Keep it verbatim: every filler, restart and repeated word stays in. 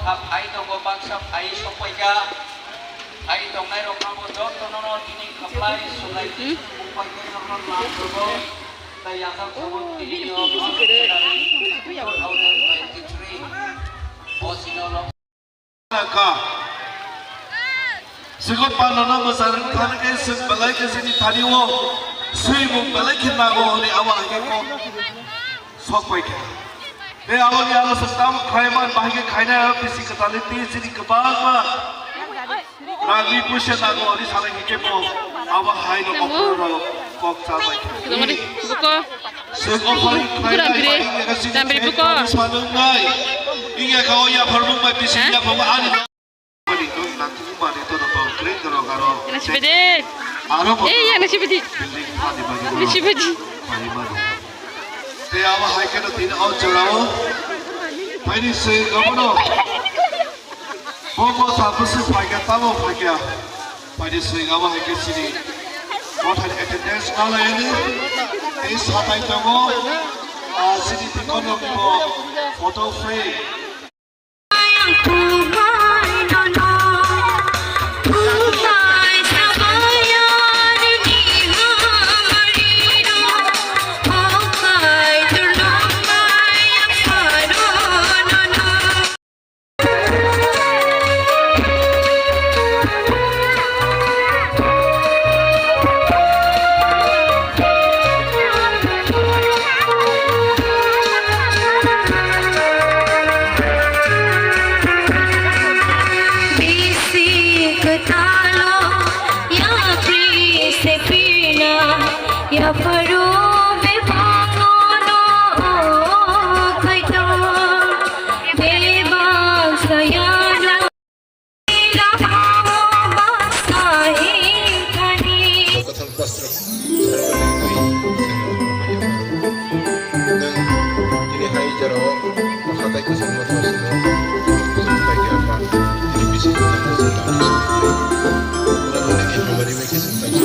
Ai tongo baksa ai sokpaikha. Ai tongnai rokno bo jotono no nini khaplai sulai khapai khe norno lam rwgo. Tai yasam sabuk tini yo two thousand twenty-three. Bo sino lo. Ka. Sikot pano no mwsarwng thani khe swk belai khe sini thani o swimung belai khe nago hwnwi abo hai khe kok. Sok pai kha. Tei aboni aro se tam khlai man bahai khe khainai aro bisi kwtal ni twi chini kwbangma rang ni puisa nago hwnwi sanai khe kebo abo hai no okra rok kok cha pai kha. Buko. Se kok pai khlai nai bai ingya kha chini Tambri buko. Sanung nai. Ingya kha o yaphar mung bai bisi yaphar ani. Ani to nang tini mani to no tong kring karo karo. Yang sibidi. Aro bo. Eh, yang sibidi. Building mani mani. Yang sibidi. Mani mani. Te abo hai khe no tini o jorao. Paini se gabono. Bo bo sa busu phaikha tamo phaikha. Paini se abo hai khe sini. Bo thani attendance ma layani. Tei satai tongo. Ah, sini tikon rok bo photo frame. Bisi kwtalo yapri se pina, yapharo bebakno no khaito, bebak sayano. Kathal plastic. Tini hai jora o hatai kwchangma thosino, pai khe apa, tini bisi kwchangma thosino. Ora boni ni hamari bai khe sinta.